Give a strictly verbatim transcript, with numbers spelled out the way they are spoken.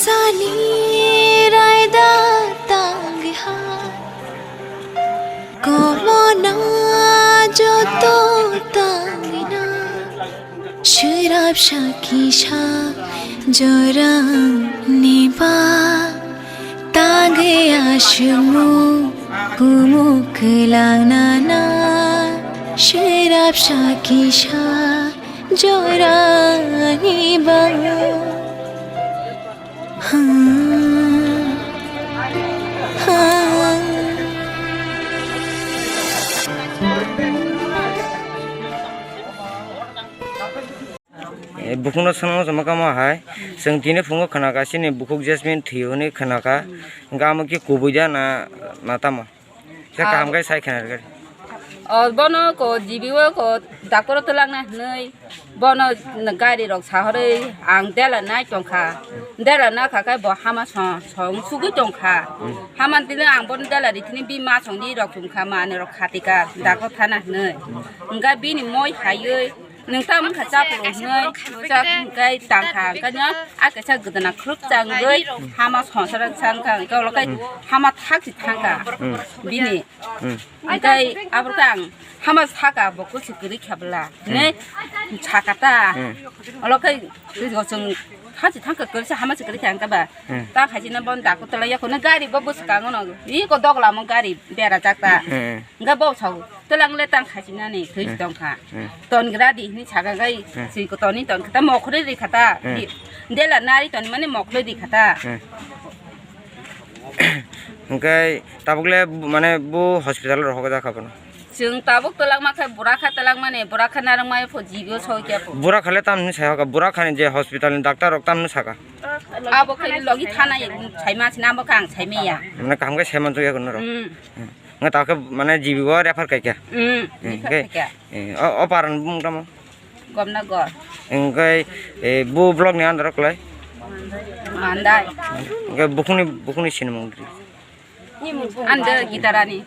Ani raida tangha, komona joto tangina, sirap sakisa jorang niba, tangge asmu kumu kelang nana, sirap sakisa jorang niba. Eh, bukhukno swngna muchungma kamo hai. Chwng tini phungo khwnakha, chini bukhuk Jasmine thwiyo hwnwi khwnakha. Hwnkhe amo khe kubui da na, na tamo? Khe kaham khe sai khna rwgwi. O, bono ko G B o ko doctor o twlangna hwnwi bono gari rok sahorwi ang dela nai tongkha. Dela nakha khe bo hama song, song sugwi tongkha. Hama tini ang bono dela ritini bi ma song di rok chumkha, manwi rok khatika doctor thana hwnwi. Hwnkhe bini moi haiwi nwng tamo wngkha chaplo hwnwi, chak hwnkhe tangkha, hwnkhe no a kaisa gwdana khuluk changwi hama songsara changkha, hwnkhe ulo khe hama thakchi thangkha bini. Hmm. Hwnkhe aboro khe ang hama saka bo kwchwk kwrwi kha bwla hwnwi sakha ta. Hmm. Ulo khe chwng thakchi thangkha kwrwisa hama se kwrwi kha hwnkhe ba. Hmm. Ta khaisina bon dako twlai yakhwno gari bo bwskango no iko doglamo gari berajak ta. Hmm. Hwnkhe bo sao. Twlang le tang khachinani thwi Hmm. tongkha. Hmm. Ton gra di hini saka gai Hmm. swi ko toni ton khata mokhre ri khata. Hmm. Di-, dela nari ton mane mokhre ri khata. Hmm. Hwnkhe tabuk le bu-, mane bu hospital rohok jakha bono. Chwng tabuk twlang ma khe bura kha twlang mani bura kha narang mai pho G B o soi kya pho. Bura khale tam hwnwi sai hoka, bura khani je hospital ni doctor rok tam hwnwi saka. Abo khe logi thana sai ma sina abo khe ang sai maya. Mane kaham khe sai man jogya kono rok. Hmm. Hmm. Nga ta khe mane G B o refer kai kha. Hmm, Hmm, refer okay. kai kha. Eh, o, o paran bumung tamo? Gomna gor. Hwnkhe, eh, bu block ni under o kwlai? Mandai. Hwnkhe bukhukni, bukhukni sinimung dri? Under Gitarani.